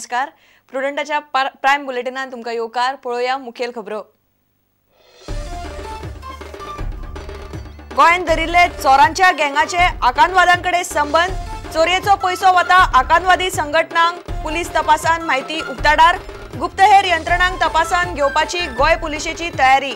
नमस्कार. प्रुडंटाच्या प्रायम बुलेटिनान तुमकां येवकार. पळोवया मुखेल खबरो. गोंयांत धरिल्ले चोरांच्या गँगाचे आकांतवाद्यांकडे संबंद. चोरयेचो पयसो वता आकांतवादी संघटनांक. पुलीस तपासान म्हायती उक्ताडार. गुप्तहेर यंत्रणांक तपासान घेवपाची गोंय पुलिशेची तयारी.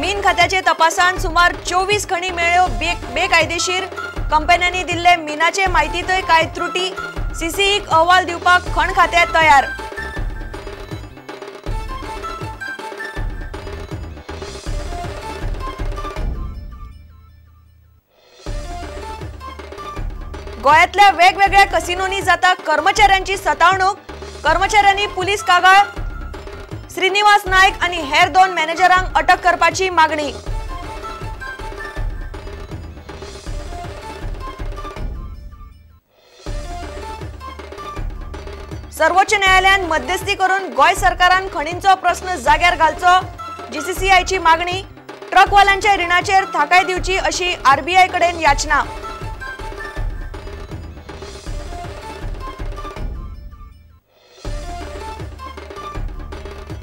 मीन खात्याचे तपासान सुमार 24 खणी मेळ्ळ्यो बेकायदेशीर. कंपन्यांनी दिल्ले मिनाचे म्हायतींतय कांय त्रुटी. सीसीईक अहवाल दिवपाक खण खात्या तयार. गोव्यांतल्या वेगवेगळ्या कसिनोंनी जाता कर्मचाऱ्यांची सतावणूक. कर्मचाऱ्यांनी पुलीस कागाळ. श्रीनिवास नायक आणि हेर 2 मॅनेजरांक अटक करपाची मागणी. सर्वोच्च न्यायालयान मध्यस्थी करून गोंय सरकारान खणींचो प्रश्न जाग्यार घालचो, जीसीसीआयची मागणी. ट्रकवाल्यांच्या रिणाचेर थाकाय दिवची अशी आरबीआय कडेन याचना.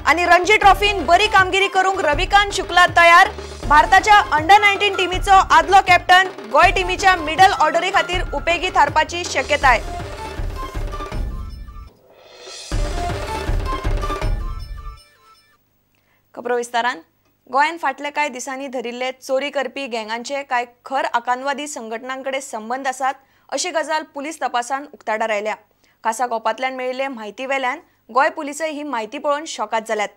आणि रणजी ट्रॉफीन बरी कामगिरी करूंक रविकांत शुक्ला तयार. भारताच्या अंडर 19 टीमीचो आदलो कॅप्टन गोंय टीमीच्या मिडल ऑर्डरी खातीर उपेगी थारपाची शक्यताय. खबरो विस्तारान. गोंयांत फाटल्या कांय दिसांनी धरिल्ले चोरी करपी गँगांचे कांय खर आकांतवादी संघटनांकडे संबंद आसात अशी गजाल पुलीस तपासान उक्ताडार आयल्या. खासा गोपांतल्यान मेळिल्ले म्हायती वेल्यान गोंय पुलिसय ही म्हायती पळोवन शॉकात जाल्यात.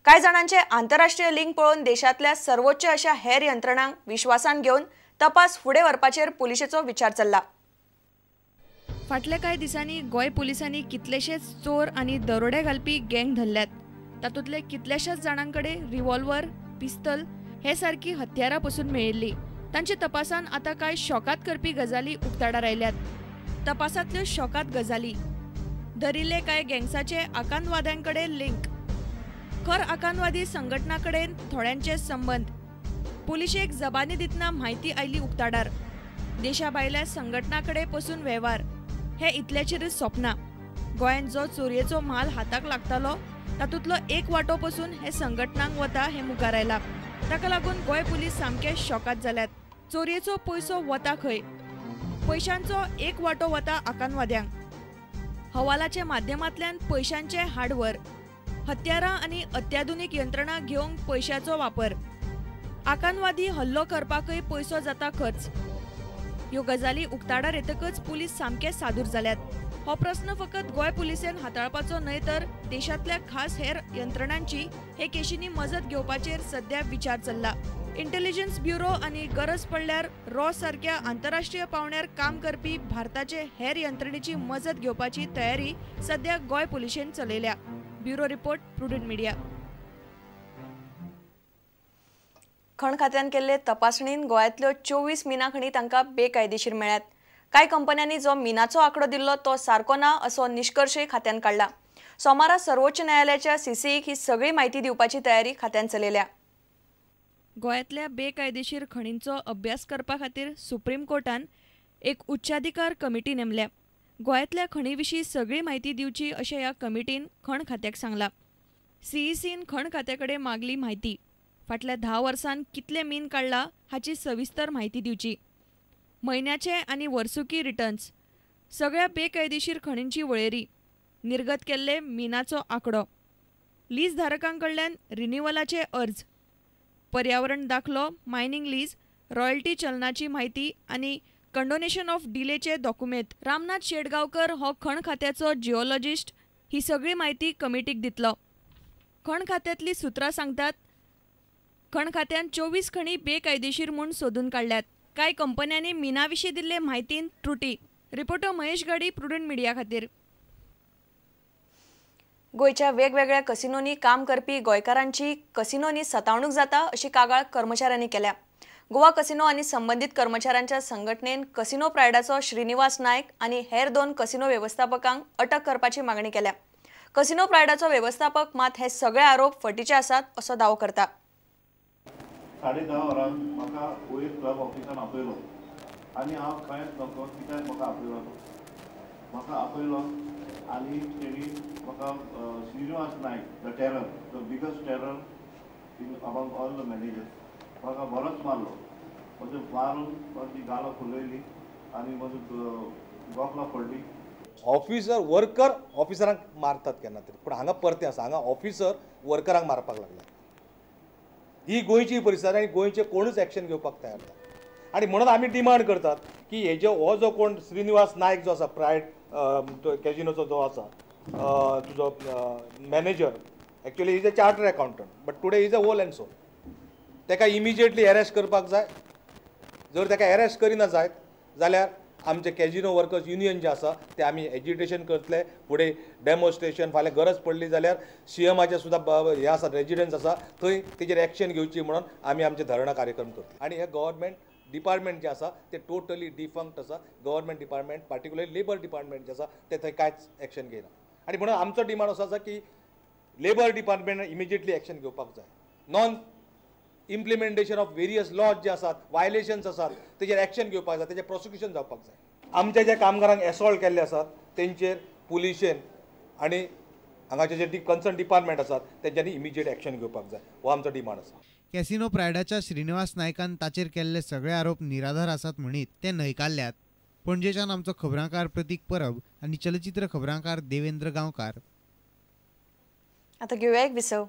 कांय जाणांचे आंतरराष्ट्रीय लिंक पळोवन देशांतल्या सर्वोच्च अशा हेर यंत्रणांक विश्वासान घेवन तपास फुडें व्हरपाचेर पुलिशेचो विचार चल्ला. फाटल्या कांय दिसांनी गोंय पुलिसांनी कितलेशेच चोर आनी दरोडे घालपी गँग धरल्यात. तातूंतले कितल्याशाच जाणां कडेन रिव्हॉल्वर, पिस्तल हे सारकी हत्यारां पसून मेळिल्ली. तांच्या तपासान आतां कांय शॉकात करपी गजाली उक्ताडार आयल्यात. तपासांतल्यो शॉकात गजाली: धरिल्ले कांय गँग्साचे आकांतवाद्यांकडे लिंक, खर आकांतवादी संघटनाकडेन थोड्यांचे संबंद. पुलिशेक जबानी दितना म्हायती आयली उक्ताडार. देशा भायल्या संघटनाकडे पसून वेव्हार. हे इतल्याचेरच सोंपना. गोंयांत जो चोरयेचो म्हाल हाताक लागतालो तातूंतलो एक वांटो पसून हे संघटनांक वता हें मुखार आयलां. ताका लागून गोंय पुलीस सामके शॉकात जाल्यात. चोरयेचो पयसो वता खंय? पयशांचो एक वांटो वता आकांतवाद्यांक. हवालाच्या माध्यमांतल्यान पयशांचे हाडव्हर, हत्यारां आनी अत्याधुनीक यंत्रणा घेवंक पयशाचो वापर, आकांतवादी हल्लो करपाकय पयसो जाता खर्च. ह्यो गजाली उक्ताडार येतकच पुलीस सामके सादूर जाल्यात. हो प्रस्न फकत गोंय पुलिसेन हाताळपाचो न्हय तर देशांतल्या खास हेर यंत्रणांची हे केशींनी मजत घेवपाचेर सध्या विचार चल्ला. इंटेलिजन्स ब्युरो आनी गरज पडल्यार रॉ सारक्या आंतरराष्ट्रीय पावंड्यार काम करपी भारताचे हेर यंत्रणेची मजत घेवपाची तयारी सध्या गोंय पुलिशेन चलयल्या. Bureau report, Prudent media. खण खात्यान केल्ले तपासणीन गोंयांतल्यो 24 मिना खणी तांकां बेकायदेशीर मेळ्ळ्यात. कांय कंपन्यांनी जो मिनाचो आंकडो दिल्लो तो सारको ना असो निश्कर्शय खात्यान काडला. सोमारा सर्वोच्च न्यायालयाच्या सीसीईक ही सगळी म्हायती दिवपाची तयारी खात्यान चलयल्या. गोंयांतल्या बेकायदेशीर खणींचो अभ्यास करपा खातीर सुप्रीम कोर्टान एक उच्चाधिकार कमिटी नेमल्या. गोंयांतल्या खणी विशीं सगळी म्हायती दिवची अशें ह्या कमिटीन खण खात्याक सांगलां. सीईसीन खण खात्या कडेन मागली म्हायती. फाटल्या 10 वर्सांत कितलें मीन काडलां हाची सविस्तर म्हायती दिवची. म्हयन्याचे आनी वर्सुकी रिटर्न्स, सगळ्या बेकायदेशीर खणींची वळेरी, निर्गत केल्ले मिनाचो आंकडो, लीज धारकां कडल्यान रिन्युअलाचे अर्ज, पर्यावरण दाखलो, मायनिंग लीज, रॉयल्टी चलनाची म्हायती आनी कंडोनेशन ऑफ डिलेचे दोकुमेंत. रामनाथ शेटगांवकर हो खण खात्याचो जिओलॉजिस्ट ही सगळी म्हायती कमिटीक दितलो. खण खात्यांतली सुत्रां सांगतात खण खात्यान 24 खणी बेकायदेशीर म्हूण सोदून काडल्यात. कांय कंपन्यांनी मिना विशीं दिल्ले म्हायतीन त्रुटी. रिपोर्टर महेश गाडी, प्रुडंट मिडिया खातीर. गोंयच्या वेगवेगळ्या कसिनोंनी काम करपी गोंयकारांची कसिनोंनी सतावणूक जाता अशी कागाळ कर्मचाऱ्यांनी केल्या. गोवा कसिनो आनी संबंदीत कर्मचाऱ्यांच्या संघटनेन कसिनो प्रायडाचो श्रीनिवास नायक आनी हेर 2 कसिनो वेवस्थापकांक अटक करपाची मागणी केल्या. कसिनो प्रायडाचो वेवस्थापक मात हे सगळे आरोप फटीचे आसात असो दावो करता। 10:30 वरांक म्हाका वयर क्लब ऑफिसान आपयलो आनी हांव कांयच नकळो कित्याक म्हाका आपयलो. म्हाका आपयलो आनी तेणी म्हाका Srinivas Naik, the terror, the biggest terror in among all the managers, म्हाका बरोच मारलो. म्हजो मारून म्हजी गालां फुलयली आनी म्हजो गोकलां पडली. ऑफिसर वर्कर ऑफिसरांक मारतात केन्ना तरी, पूण हांगा परतें आसा, हांगा ऑफिसर वर्करांक मारपाक लागला. ही गोंयची परिस्थिती आनी गोंयचे कोणूच एक्शन घेवपाक तयार ना. आनी म्हणून आमी डिमांड करतात की हेजे हो जो कोण श्रीनिवास नायक जो आसा प्रायड कॅजिनोचो जो आसा तुजो manager, actually is a chartered accountant but today is a whole and sole, ताका इमिजिएटली एरेस्ट करपाक जाय. जर ताका एरेस्ट करिना जायत जाल्यार आमचे कॅजिनो वर्कर्स युनियन जे आसा ते आमी एजिटेशन करतले, फुडें डेमॉन्स्ट्रेशन, फाल्यां गरज पडली जाल्यार सीएमाचे सुद्दां हें आसा, रेजिडन्स आसा थंय तेजेर एक्शन घेवची म्हणून आमी आमचे धरणां कार्यक्रम करतले. आनी हे गव्हर्मेंट डिपार्टमेंट जे आसा ते टोटली डिफंक्ट आसा. Government department particularly labour department जे आसा ते थंय कांयच एक्शन घेयना. आनी म्हणून आमचो डिमांड असो आसा की लेबर डिपार्टमेंट इमिजिएटली एक्शन घेवपाक जाय. Non implementation of various laws जे आसात, वायलेशन्स आसात, तेजेर एक्शन घेवपाक जाय, तेजेर प्रोसिक्युशन जावपाक जाय. आमच्या ज्या कामगारांक एसॉल्ट केल्ले आसात तेंचेर पुलिशेन आनी हांगाचे जे कन्सर्न डिपार्टमेंट आसात तेंच्यांनी इमिजिएट एक्शन घेवपाक जाय, हो आमचो डिमांड आसा. कॅसिनो प्रायडाच्या श्रीनिवास नायकान ताचेर केल्ले सगळे आरोप निराधार आसात म्हणीत ते न्हयकारल्यात. पणजेच्यान आमचो खबरांकार प्रतीक परब आनी चलचित्र खबरांकार देवेंद्र गांवकार. आतां घेवया एक विसव.